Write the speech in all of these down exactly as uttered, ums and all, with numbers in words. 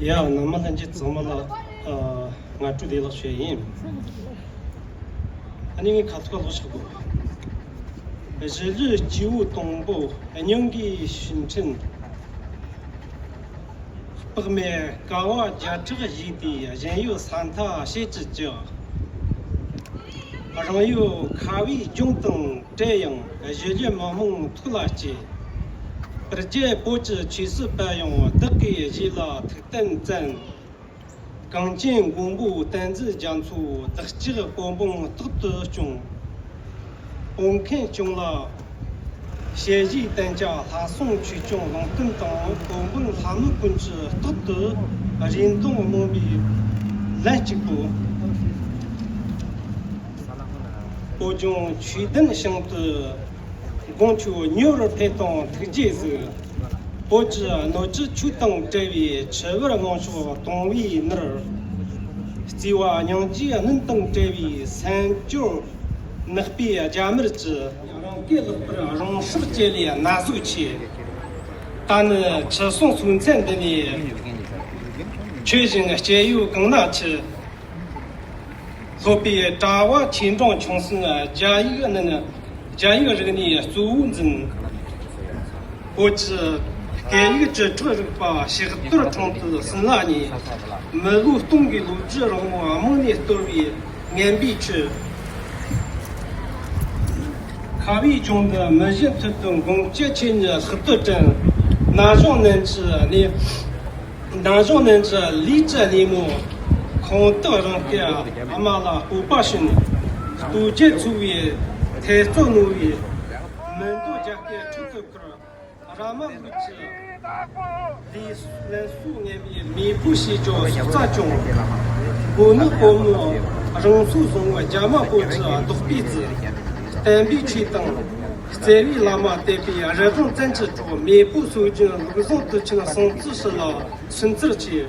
ཡ། རྣམ་པ་ལྷན་རྒྱས་ཚང་མ་ལ་ཨ་སྔ་དྲོ་བདེ་ལེགས་ཞུ་ཡ་ཡིན། ཨ་ནི་ངས་ཁ་ཐུག་ལོག་ཆག་གོ། གཞིས་ལུས་སྐྱེས་བུ་དང་པོ་སྙིང་གི་ཞིང་ཆེན། དཔག་མེད་དཀའ་བ་བརྒྱ་ཕྲག་བཞེས་ཏེ་གཞན་ཡུལ་ས་མཐའ་ཕྱེད་ཅིག་ཀྱང་། རང་ཡུལ་ཁ་བའི་ལྗོངས་དང་བྲལ་ཡང་གཞིས་ལུས་མི་མང་ཐུགས་ལ་སྐྱེས། བར་རྒྱལ་བོད་ཀྱི་ཆོས་སྲིད་པ་ཡང་བདག་གི་གཞི་ལ་ཐུགས་བརྟན་བཙན། གངས་ཅན་མགོན་པོ་བསྟན་འཛིན་རྒྱ་མཚོ་བདག་ཅག་བོད་འབངས་རྟག་ཏུ་སྐྱོང་། བོད་ཁམས་སྐྱོང་ལ་ཞལ་བཞེས་བསྟན་བཅོས་ལྷ་སྲུང་ཆོས་སྐྱོང་ལུང་བསྟན་དང་བོད་འབངས་ལྷ་མི་ཀུན་གྱི་རྟག་ཏུ་རེ་འདུན་སྨོན་པའི་ལན་གཅིག་པུ། བོད་ལྗོངས་ཆོས་ལྡན་ཞིང་དུ། དགུང་ཆོས་མྱུར་བར་འཕེལ་དང་ཐུགས་རྗེས་གཟིགས། བོད་ཀྱི་སྣོད་བཅུད་ཆོས་དང་བྲལ་བའི་ཆུ་བུར་སྔོན་ཕྱོགས་དུང་བའི་ནུར། བརྩེ་བ་སྙིང་རྗེའི་སྣུན་དང་བྲལ་བའི་སེམས་སྐྱོར་ནག་པའི་རྒྱ་མར་གྱི། རང་སྐད་ལེགས་པར་རང་སྲོག་བཅད་ལས་ན་ཟུག་ཆེ། ད་ནི་ཆུ་སྲུང་སོ་མཚན་འདི་ནས། ཆོས་བཞིན་སྐྱེ་ཡུལ་གང་ན་མཆིས། སློབ་པའི་གྲྭ་བ་ཆེ་འབྲིང་ཆུང་གསུམ་རྒྱ་ཡིག་ནི། རྒྱ་ཡིག་རིག་གནས་གཙོ་བོ་འཛིན། བོད་ཀྱི་སྐད་ཡིག་བཅུ་ཕྲག་རིག་པ་ཕྱག་རྡོར་འཕྲིན་བཏུལ་ཟིན་ལ་ཉེ། མི་ལོ་སྟོང་གི་ལོ་རྒྱུས་རིང་མོ་རྨང་ནས་གཏོར་བའི་ངན་པའི་ཆུ། ཁ་བའི་ལྗོངས་འདི་མི་བཞིན་མཐུ་སྟོབས་མགོན་སྐྱབས་ཆེ་ཉིད་ལྷག་ཏུ་དྲན། ན་གཞོན་ནན་གྱི་གནས། ན་གཞོན་ནན་གྱི་ལུས་ཀྱི་གནས་མོ། ཁོང་དག་རང་སྐད་ཨ་མ་ལ་སྤོབས་པ་བྱིན། ལྟོ་འགྱེད་འཚོ་བའི་ཐེ་ཚོམ་རྣོ་བའི། མི་འདོད་རྒྱ་སྐད་འཕྲུལ་དུ་ཁུར། ར་མ་ལུག་གི་ལུས་ལན་གསོ་ངན་པའི་མེས་པོ་ཞེས་བྱའི་སྲོག་རྩ་སྐྱོང་། བོད་ནི་བོད་མི་རང་སྲོག་བཟུང་བའི་རྒྱ་མ་བོད་ཀྱི་བདག་པའི་རྩི། བསྟན་པའི་ཆོས་དང་བརྩེ་བའི་བླ་མ་དད་པའི་རི་དབང་བཙན་གྱི་གྲོགས། མེས་པོ་སྲོལ་རྒྱུན་ལུགས་བཟང་དུ་ཕྱིན་སྲོང་བཙན་སྲིད་ལ་སུན་གཙེར་ཆེ།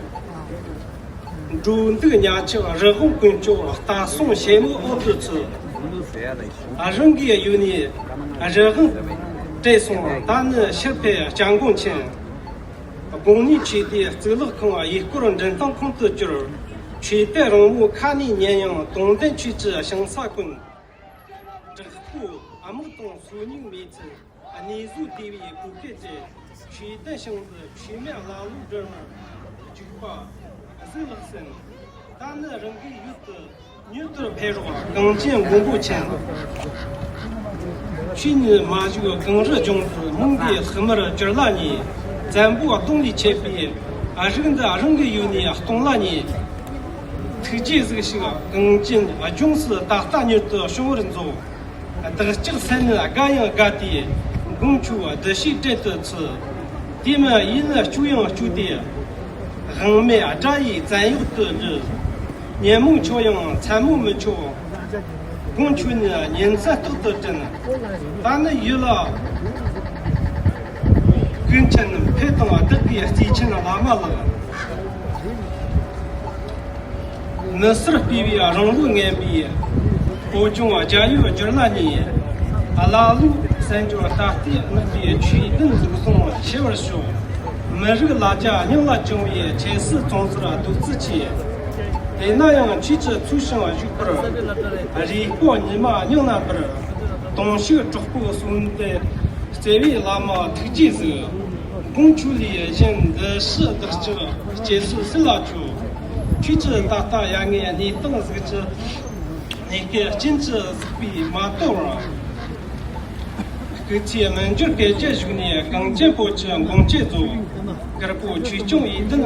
འགྲོ་འདུག་ཉ་ཆག་རི་དབང་ཀུན་སྐྱོང་ལྟ་སྲུང་ཞེ་མོ་འོག་ཏུ་ཚུད། རང་གི་ཡུལ་ནས་རི་དབང་བྲལ་སོང་། ད་ནི་ཕྱིར་ཕེབས་སྐྱབས་མགོན་མཁྱེན། དགོང་ནས་ཆོས་སྡེ་གཙུག་ལག་ཁང་ཡུལ་སྐོར་འགྲེམས་སྟོན་ཁང་དུ་གྱུར། ཆོས་དད་རིང་མོ་ཁ་ནས་ཉན་ཡང་དུང་ལྡན་ཆོས་ཀྱི་ཞིང་ས་ཀུན། དྲག་པོའི་དམག་དང་སོ་རྙིང་མེ་ཚན། གནས་བཟོ་སྡེ་བའི་བོད་སྐད་དེ། ཆོས་ལྡན་ཞིང་དུ་ཆོས་མེད་ཀླ་ཀློ་སྒྲོན་མར་འཇུག་པ་གཟུགས་ལག་ཟིན། ད་ནི་རང་གི་ཡུལ་དུ་མྱུར་དུ་ཕེབས་རོགས། གངས་ཅན་མགོན་པོ་མཁྱེན། ཆོས་ཉིད་མ་བཞུགས་གངས་རི་ལྗོངས་སུ། མོན་གྱི་ལྷག་མར་གྱུར་ལ་ཉེ། བཙན་པོའི་གདུང་ལས་ཆད་པའི་རིགས་འདི། རང་གི་ཡུལ་ནས་གཏོང་ལ་ཉེ། ཐུགས་རྗེས་གཟིགས་ཤིག། གངས་ཅན་ལྗོངས་སུ་ད་ལྟ་མྱུར་དུ་བྱུང་བར་མཛོད། བདག་ཅག་སེམས་ནི་དགའ་ཡང་དགའ་སྟེ། མགོན་ཁྱོད་གདུལ་བྱའི་གྲལ་དུ་ཚུད། དེ་མིན་ཡིད་ནི་སྐྱོ་ཡང་སྐྱོ་སྟེ། དབང་མེད་དགྲ་ཡི་བཙན་གཡོག་ཏུ་ལུས། ཉོན་མོངས་ཆོག་ཡང་མཚན་མོ་མི་ཆོག། མགོན་ཁྱོད་ནི་ཉིན་མཚན་རྟག་ཏུ་དྲན། ད་ནི་ཡུལ་ལ་ཀུན་མཁྱེན་ཕེབས་དང་བདག་གི་བརྩེ་ཆེན་བླ་མ་ལགས། མི་སེར་སྤེལ་བའི་རང་ལུགས་ངན་པའི། བོད་ལྗོངས་རྒྱ་ཡུལ་བསྒྱུར་ལ་ཉེ། ཀླ་ཀློའི་སྲིད་འབྱོར་ད་ལྟའི་དམག་གིས་ཆོས་ལྡན་ལུགས་ཟུང་ཕྱེ་བར་ཤོག། མི་རིགས་ལ་རྒྱ་སྙིང་ལ་བཅངས་པའི་ཆོས་སྲིད་བཙོན་ཟུར་བདུད་རྩི་ཆེ། དེས་ན་ཡང་ཆོས་ཀྱི་ཚུལ་བྱུང་བཞུགས་པར། རེས་སྤོགས་ཉི་མ་སྙིང་ན་འབར། དུང་ཞུགས་གྲོགས་པོ་གསུམ་ལྡན། བརྩེ་བའི་བླ་མ་ཐུགས་རྗེས་གཟིགས། དགུང་ཆོས་ལས་གཞན་འདི་ཕྱི་བདག་ཅག་སྐྱེ་ཚུལ་སྲིད་ལ་བཅོལ། ཁྱོད་ཀྱི་ད་ལྟ་ཡ་ངའི་གནས་སྟངས་གཟིགས་ཀྱི། གནས་སྐབས་རྐྱེན་གྱིས་གཟིགས་པས་མ་དོར་བར། སྐུ་ཚེ་མི་འགྱུར་བསྐལ་བརྒྱར་བཞུགས་ནས། གངས་ཅན་བོད་ཀྱི་མགོན་སྐྱབས་རྫོགས། དཀར་པོ་ཆོས་སྐྱོང་ཡེ་ལྡན་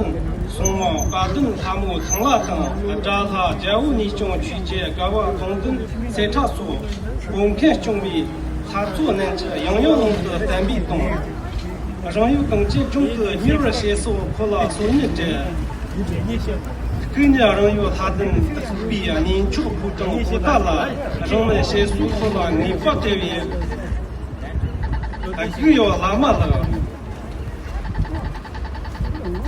སྲུང་མ་དཔལ་ལྡན་ལྷ་མོ་ཚངས་པ་དང་། དགྲ་ལྷ་རྒྱལ་པོ་ནས་སྐྱོང་ཆོས་རྒྱལ་དགའ་བ་དུང་ལྡན་གསེར་ཁྲ་སོགས། བོད་ཁམས་སྐྱོང་བའི་ལྷ་ཚོགས་རྣམས་ཀྱིས་ཡང་ཡང་ལུང་དུ་བསྟན་པའི་དོན། རང་ཡུལ་གངས་ཅན་ལྗོངས་སུ་མྱུར་བར་གཤེགས་སོགས་འཁོར་ལ་སོལ་ནས་བྲལ། སྐུ་ཉིད་རང་ཡུལ་ལྷ་ལྡན་དག་པའི་གནས་མཆོག་ཕོ་བྲང་པོ་ཏཱ་ལ། རང་ལ་གཤེགས་སོགས་འཁོར་ལ་ངེས་པར་བྲལ་བའི། སྒུག་ཡོད་བླ་མ་ལགས།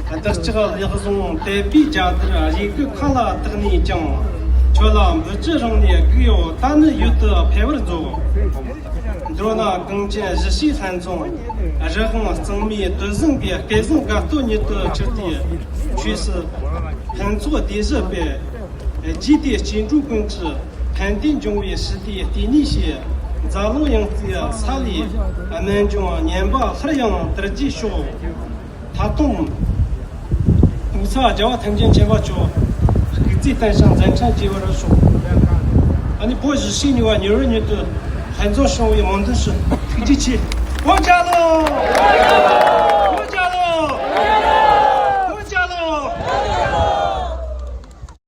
བདག་ཅག་ལེགས་བཟུང་དད་པའི་རྒྱལ་དར་རེ་སྒུག་ཁ་ལ་བཏགས་ནས་ཀྱང་། ཁྱོད་ལ་འབུལ་རྒྱུ་རིང་ནས་སྒུག་ཡོད། ད་ནི་ཡུལ་དུ་ཕེབས་པར་མཛོད། ཡོད་ན་གངས་ཅན་གཞིས་བྱེས་ལྷན་འཛོམས་རི་དབང་གཙང་མའི་དུས་ཟིང་གི་སྐལ་བཟང་དགའ་སྟོན་ཉིད་དུ་གྱུར་ཏེ། ཆོས་སྲིད་ཕུན་ཚོགས་སྡེ་བཞི་པའི་རྒྱས་ཏེ་སྐྱེ་འགྲོ་ཀུན་གྱི་ཕན་བདེ་འབྱུང་བའི་ཞི་བདེའི་ལྟེ་གནས་ཤིག་འཛམ་གླིང་ཡང་རྩེའི་ས་ལའི་སྨན་ལྗོངས་ཉམས་པ་སླར་ཡང་དར་རྒྱས་ཤོག་ད་དུང་ངོ་ཚ་རྒྱལ་བ་ཐམས་ཅད་མཁྱེན་པ་མཆོག་སྐུ་ཚེ་བརྟན་ཞིང་མཛད་འཕྲིན་རྒྱས་པར་ཤོག་ཨ་ནི་བོད་གཞིས་བྱེས་གཉིས་པ་མྱུར་བར་མྱུར་དུ་ལྷན་འཛོམས་བྱུང་བའི་སྨོན་འདུན་ཞུ། ཐུགས་རྗེ་ཆེ། བོད་རྒྱལ་ལོ།